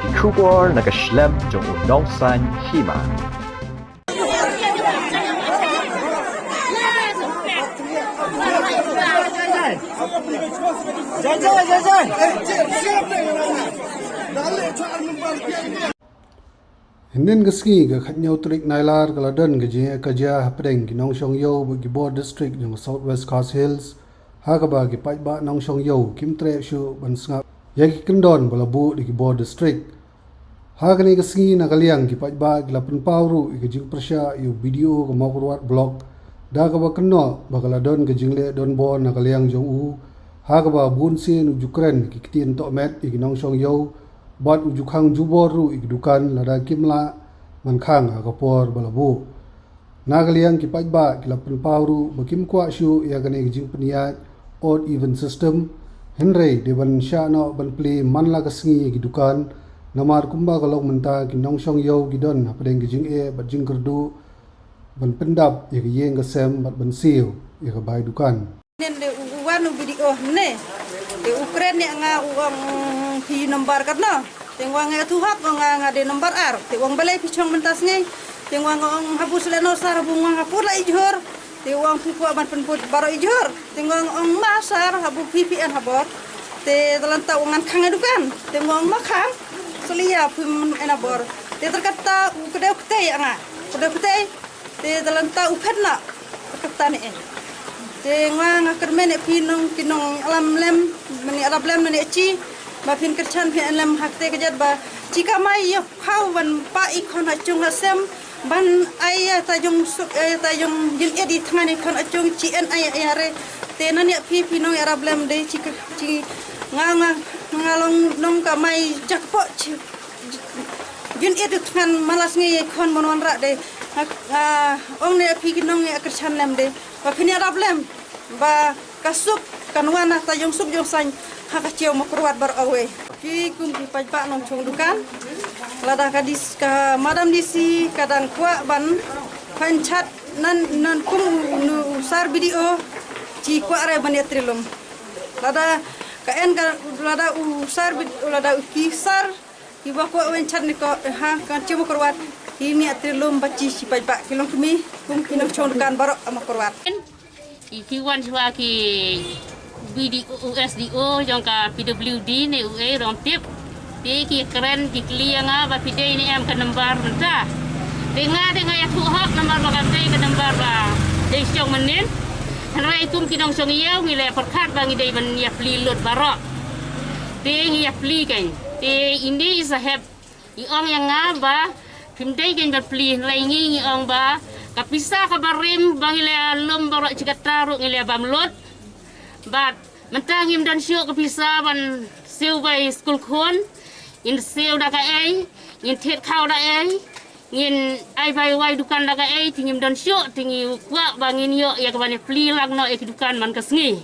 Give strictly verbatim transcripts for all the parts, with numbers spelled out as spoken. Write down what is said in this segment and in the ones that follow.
Ki khubor na ka shlem jong u nongsan hima. Hynnin ka sngi ka khatnïew tarik Nailar ka la don ka jingïakajia hapdeng ki nongshong ïew bad ki bor district jong ka South West Khasi Hills, ha kaba ki paidbah nongshong ïew kim treh shuh ban sngap ïa ki kyndon ba la buh da ki bor district. Ha kane ka sngi na ka liang ki paidbah ki la pynpaw ruh ïa ka jingpyrshah ïa u B D O ka Mawkyrwat Block, da kaba kynnoh ba ka la don ka jingleh donbor na ka liang jong u, ha kaba bun sien u ju kren ki ktien tohmet ïa ki nongshong ïew, bad u ju khang jubor ruh ïa ki dukan lada kim lah ban khang ha ka por ba la buh. Na ka liang ki paidbah ki la pynpaw ruh ba kim kwah shuh ïa kane ka jingpynïaid odd even system, hynrei dei ban shah noh ban plie man la ka sngi ïa ki dukan, namar kumba ka long mynta ki nongshong ïew ki don hapdeng ka jingeh bad jingkyrduh ban pyndap ïa ka ïing ka sem bad ban siew ïa ka bai dukan. Nen de u, u wan u B D O ne. Te u kren ne nga u ong phi nombar katno. Te nga ong nga tu hok nga, nga de nombar ar. Te u ong balei phi shong mynta sngi. Te nga ong habu sle no sar habu nga hapur la ijhur. Te u ong phi kwah ban pynput baroh ijhur. Te nga ong ma sar habu phi phi en habor. Te talanta u ong ngan khang dukan. Te nga ong ma khang. Sle ïa phi en habor. Te terkata u kdew ktei nga. Kdew ktei. Te talanta u phet na kata ne eh. Te nga nga kyrmen eh phi nong ki nong alam lem mani alam lem mani chi. Ba phin kyrchan phi lem hakte ka jat ba chi ka mai ïa khaw ban pa i khon ha chung ha sem ban ai ïa ta jong suk ïa ta jong jin edi thngan i khon ha chung chi en ai ïa re. Te nan ïa phi phi nong ïa alam lem de chi ka chi nga nga nga long nong ka mai jakpo chi. Jun it u thngan malas ngi khon mon wan ra de. Nga ong ne phi ki nong ngi kyrchan lem de. Ba phi ne rap lem. Ba ka suk kan wan na ta jong suk jong sain. Ha ka chiaw ma kyrwat bar away. Ki kum ki paidbah nongchong dukan. Lada ka dis ka madam D C ka dang kwah ban phan chat nan nan kum u sar B D O. Chi kwah re ban ïa trilum. Lada ka en ka lada u sar B D O lada u ki sar Ki ba ko wen chat ni ko ha kan chi ma kyrwat. Ki ni atri lum ba chi chi paidbah ki long kmie kum ki nongchong dukan baroh ma kyrwat. Ki ki wan chwa ki B D O, S D O jong ka P W D ne u ei rong tip. Te ki kren ki kli ïa nga ba phi dei ne em ka number mynta. Te nga te nga ïathuh hok number ba ka dei ka number ba dei shong mynnin. Hynrei kum ki nongchong ïew ngi la pyrkhat ba ngi dei ban ïa pli lut baroh. Te ngi ïa pli kein. Te ine i saheb i ong ïa nga ba phim dei kein ban pli, hynrei ngi ngi ong ba ka pisa kaba rim ba ngi la lum baroh chi katta ruh ngi la bam lut. Bad mynta ngim don shuh ka pisa ban siew bai skul khun. Ngin siew da kaei, ngin thied khaw da ei, ngin ai bai wai dukan da kaei, te ngim don shuh, te ngi kwah ba ngin ïoh ïa ka ban ïa pli lang noh ïa ki dukan man ka sngi.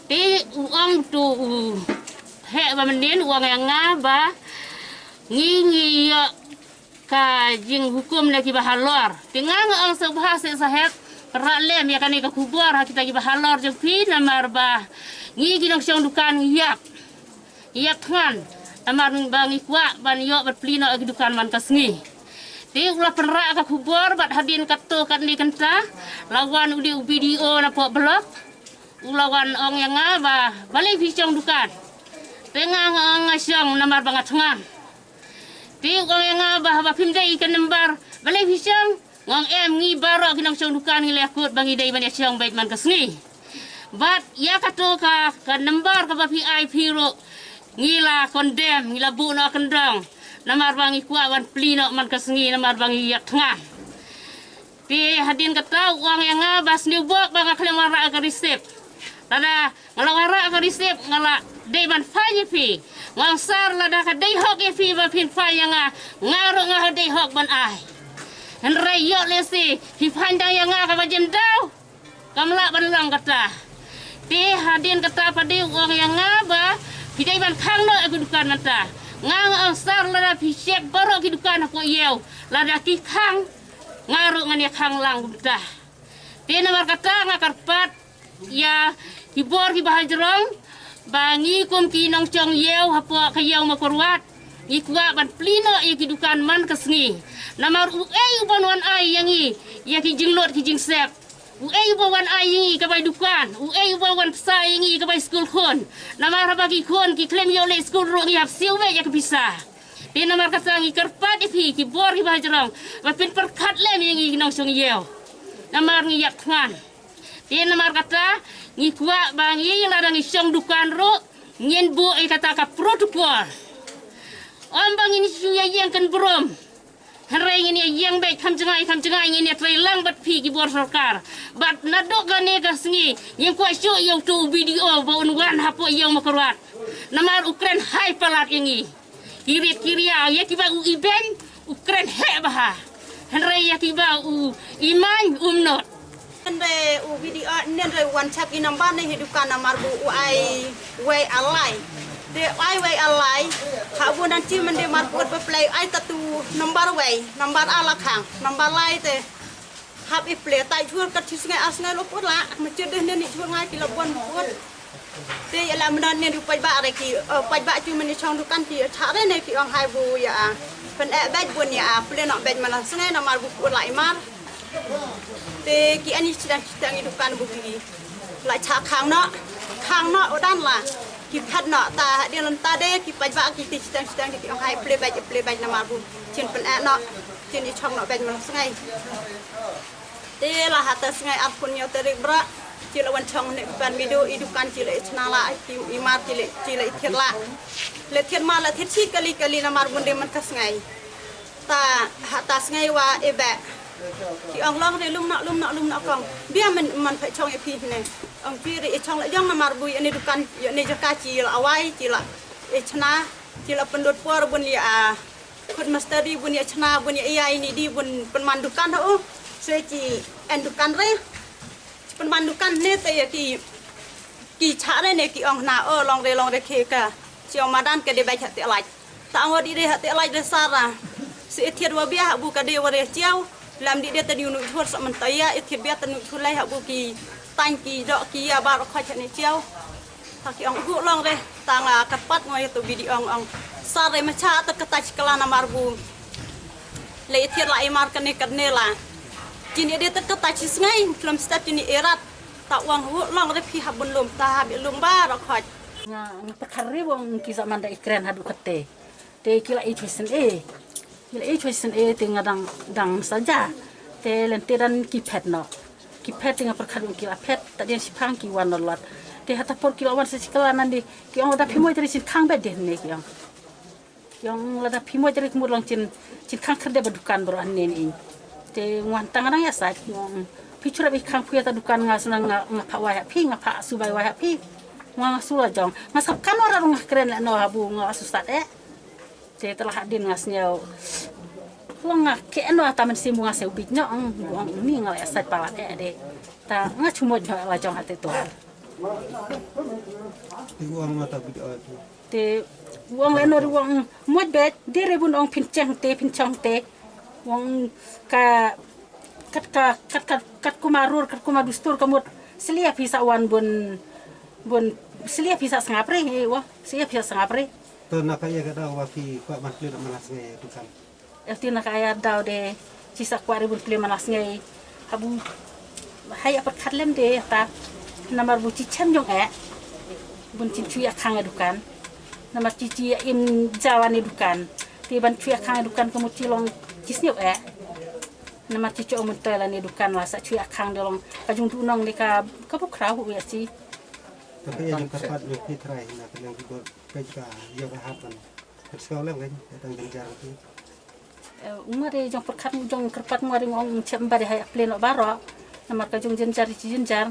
Te u ong tu u heh ba mynnin u ong ïa nga ba ngi ngi ïoh ka jinghukum na kiba halor. Te nga nga ong sngewbha seh saheb, pynrah lem ïa kane ka khubor ha kita kiba halor jong phi namar ba ngi ki nongchong dukan ngi ïap. Ïap thngan namar ba ngi kwah ban ïoh ban pli noh ïa ki dukan man ka sngi. Te u la pynrah ka khubor bad hadien katto katne kynta la wan u dei u B D O na poh block. U la wan ong ïa nga ba balei phi shong dukan. Te nga nga ong nga shong namar ba nga thngan. Te u ong ïa nga ba haba phim dei ka number balei phi shong. Nga ong em ngi baroh ki nongshong dukan ngi la kut ba ngi dei ban ïa shong beit man ka sngi. Bad ïa kato ka ka number kaba phi ai phi ruh ngi la condemn ngi la buh noh kyndong. Namar ba ngi kwah ban pli noh man ka sngi namar ba ngi ïa thngan. Te hadien kata u ong ïa nga ba sniew bok ba nga khlem wanrah ka receipt. Lada nga la wanrah ka receipt nga la dei ban fine ïa phi. Nga ong sir lada ka dei hok ïa phi ba phin fine ïa nga, nga ruh nga dei hok ban ai. Hynrei ïoh lehse phi fine dang ïa nga kaba jem daw. Kam lah ban long kata. Te hadien kata pat de u ong ïa nga ba phi dei ban khang noh ïa ki dukan mynta. Nga nga ong sir lada phi check baroh ki dukan hapoh ïew lada ki khang. Nga ruh ngan ïa khang lang kumta. Te namar kata nga kyrpad ïa ki bor kiba hajrong ba ngi kum ki nongchong ïew hapoh ka ïew Mawkyrwat Ngi kwah ban plie noh ïa ki dukan man ka sngi. Namar uei uban wan ai ïa ngi ïa ki jinglut ki jingsep? Uei uban wan ai ïa ngi ka bai dukan? Uei uban wan psa ïa ngi ka bai skul khun? Namar haba ki khun ki khlem ïoh leit skul ruh ngi hap siew beit ïa ka pisa. Te namar kata ngi kyrpad ïa phi ki bor ki bahajrong ba phin pyrkhat lem ïa ngi ki nongshong ïew. Namar ngi ïap thngan. Te namar kata ngi kwah ba ngi lada ngi shong dukan ruh ngin buh ïa kata ka protocol. Ym ba ngin shu ïa ïeng kynbrum. Hynrei ngin ïa ïeng beit kham jngai kham jngai, ngin ïa trei lang bad phi ki bor sorkar. Bad naduh kane ka sngi ngin kwah shuh ïa uto u B D O ba un wan hapoh ïew Mawkyrwat. Namar u kren hai palat ïa ngi. Ki rit ki riaw, ïa kiba u ibeiñ u kren heh bha. Hynrei ïa kiba u imaiñ um not. Hynrei u B D O hynrei u wan check ïa i nambar ne hi dukan namar ba u ai wei ar lai. Te u ai wei ar lai. Ha bun nang chi mynde mar put ba plie ai tatu nambar wei, nambar ar la khang, nambar lai te. Hap i plie tai jhur kat chi sngi ar sngi lo put la. Ma chi deh ne ni jhur ngai ki la bun put. Te ïa la mynta ne u paidbah re ki, eh, paidbah chi mynne chong dukan ki cha re ne ki ong hai bu ïa, ah, pyneh beit bun ïa, ah, plie noh beit man la sngi namar bu put la i mar. Te ki ani chidang chidang i dukan bu ki la cha khang noh, khang noh u dan la. Ki phet noh ta hadien lynta de ki paidbah ki te chidang chidang ki ong hai plie beit, plie beit namar bu chin pyneh noh, chin i chong noh beit man la sngi. Te la hata sngi arphew hynñiew tarik Bra, chi la wan chong ne ban mido i dukan chi la i chna la, i, i mar chi la, chi la i thied la. La thied mar la thied chi kali kali namar bun de man ka sngi. Ta hata sngi wa e beh. Ki ong long re lum na, lum na, lum na kong. Bia man, man pha chong e phi ne. Ong phi re e chong la jong namar bu ïa ne dukan, ïa ne jaka chi la awai, chi la e chna, chi la pyndot por bun ïa, ah, Khut master di bun ïa chna, bun ïa ïa ini di bun pynman dukan ho. Se chi en dukan re. Chi pynman dukan ne te ïa ki, ki cha re ne ki ong na o long re long re khe ka. Chi ong madan ka de bai cha te laj. Ta ong di de ha te laj de sara. Se e thied wa bia ha bu ka de wa re chiaw. Lam di de ta di nu chur sa man ta ïa e thied bia ta nu chur lai ha bu ki tang ki dok ki ïa bar kha cha ne chiaw. Ta ki ong gu long re, ta nga kyrpad nga ïa tu B D O ong ong. Sa re ma cha ta kata chi kala namar bu. Le thied la i mar kane kane la. Chi ni de ta kata chi sngai, film step chi ni erat. Ta ong gu long re phi ha bun lum, ta ha bi lum bar khot. Nga, nga pyrkhat re wong ki zaman da i kren ha du kate. Te ki la i choice e. Ki la i choice e te nga dang, dang saja. Te lente dan ki phet noh. Ki phet te nga pyrkhat ki la phet, ta dien shipang ki wan lot. Te hata por ki la wan sa chi kala nandi, ki ong lada phi moi te chin khang beit de ne ki ong. Ki ong lada phi moi te ki mut long chin, chin khang khyrdep ba dukan bro an ne ni. Te wan tang dang ïa sa ki ong. Phi chura bi khang phi ta dukan nga sna nga, nga pha wai ha phi, nga pha su bai wai ha phi. Nga su la jong. Nga sap kan ora nga kren le no ha bu nga su sat eh. Te te la hadien nga sngew. Long nga ke no ta men sim bu nga sngew bit nyok, ong, ong ni nga la sat palat eh de. Ta nga chu mot nyok la jong ha te tuar. Ti uang ma ta bit oi tu. Te uang le no uang mot bet, de re bun ong phin cheng te, phin chong te. Uang ka, kat ka, kat, kat, kat kuma rur, kat kuma dustur ka mut. Selia phi sa wan bun, bun, selia phi sa sngap re, eh, wa, selia phi sa sngap re. To na ka ïa ka daw wa phi kwah ban plie na man la sngi tu kan. Eh, ti na ka ïa daw de, chi sa kwah re bun plie man la sngi. Habu, hai ïa pyrkhat lem de, ta, namar bu chi chem jong eh. Bun chin chu ïa khang ïa dukan. Namar chi chi ïa im jawan ïa dukan. Ti ban chu ïa khang ïa dukan ka mut chi long chi sniew eh. Namar chi chu ong myntoi la ne dukan la sa chu ïa khang de long. Ka jung du nong ne ka, ka bu khraw hu ïa chi. Tapi ïa jong kyrpad jong phi trai na ka liang ki bor. Peit ka ïoh ka hap kan. Ka sngewlem kan, ka tang jynjar kan. Eh, u nga de jong pyrkhat u jong kyrpad nga de ngong chem ba de hai plie noh baroh. Namar ka jong jynjar chi jynjar.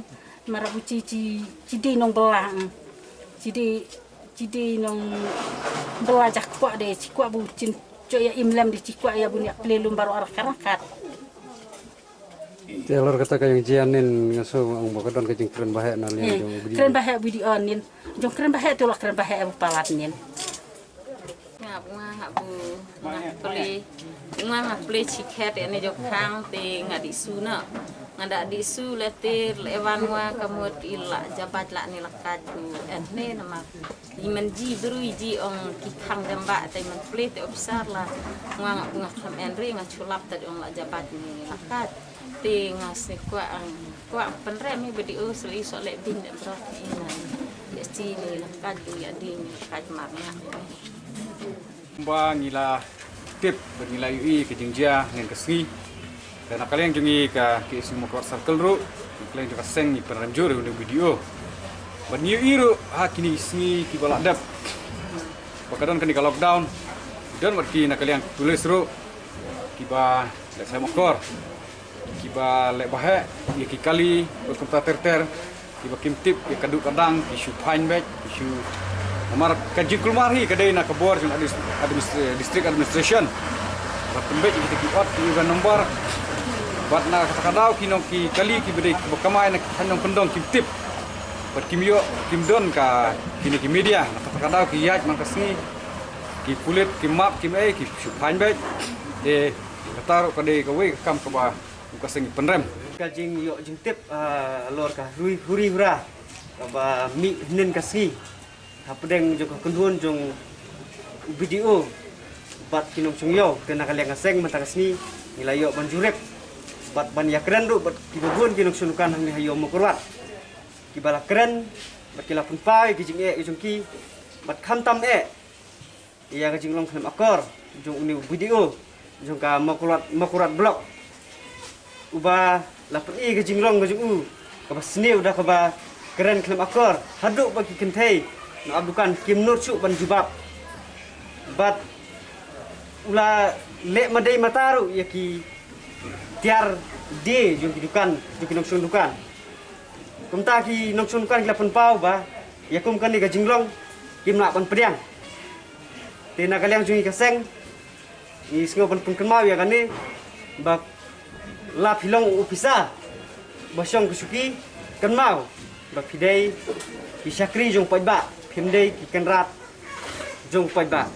Namar u chi, chi, chi dei nong bela, mm. Chi dei, chi dei nong bela jak kwah de, chi kwah bu chin cho ïa im lem de, chi kwah ïa bun ïa plie lum baroh arah karang kat. Te halor kata ka jong jian nin nga sngew ong ba ka don ka jingkren ba heh na liang jong u B D O. Kren ba heh u B D O nin. Jong kren ba heh te la kren ba heh bu palat nin. Nga, nga, nga bu, nga plie, nga, nga plie chi khet ïa ne jong khang te nga dih su na. Nga da di su letir le wan wa ka mut i la jabat la ni la kat ku en ne nama. I man ji dru i ji ong ki khang dem ba te man pule te officer la. Nga nga nga kham en ri nga chulap te ong la jabat ni la kat. Te nga se kwa ang kwa penrem i bedi o so i so le bin de bro i na. Ya si ni la kat du ya di ni kat mar na. Ba ngi la tip ba ngi la yu i ka jingjia ngen ka sngi. Ka na ka liang jong i ka ki isi mo ka circle ru. Ka liang jong ka seng ni penrem jur ni video. Ba ngi yu i ru ha kini sngi ki ba la dep. Ba ka don kani ka lockdown. Don wat ki na ka liang tulis ru. Ki ba le sai mokor. Ki ba le bahe ya ki kali ba kumta ter ter. Ki ba kim tip ya ka du ka dang ki shu fine bek ki shu. Namar ka jingkulmar hi ka dei na ka bor jong administ- district administration. Ba tembek kita ki ot ki ban number. Bat na ka kadaw ki nong ki kali ki ba dei ki ba kamai na ki nong pendong kim tip. Bat kim yo kim don ka kini ki media na ka kadaw ki yaj man ka sngi. Ki pulit ki map kim ei ki shu fine bek. E kata ru ka dei ka wei ka kam ka ba u ka seng penrem. Ka jing yo jing tip lor ka hui huri hura ka ba mi hnen ka sngi. Ha pedeng jong ka kendun jong video bat ki nong chung yo kena ka liang ka seng mata ka sngi. Ngi la yo ban jurek bat ban ya kren ru bat ki babun ki nong chung kan hang ni ha yo mo kurwat. Ki ba la kren bat ki la pun pai ki jing e jong ki bat kham tam e. Ia ka jinglong khlem akor jong uni u video jong ka Makurat Makurat blok. Uba la peni ka jinglong ka jong u ka ba sniew da ka ba kren khlem akor haduk ba ki kynthei na ap dukan kim nur chuk ban jubab. Bat ula lek madei mataru ia ki tiar de jong ki dukan jong ki nongshong dukan. Kumta ki nongshong dukan ki la pynpaw ba ia kum kane ka jinglong kim lah ban pdiang. Te na ka liang jong i ka seng i sngew ban pynkynmaw ia kane ba la phi long u pisa ba shong ka suki kynmaw ba phi dei ki shakri jong paidbah phim dei ki kynrad jong paidbah.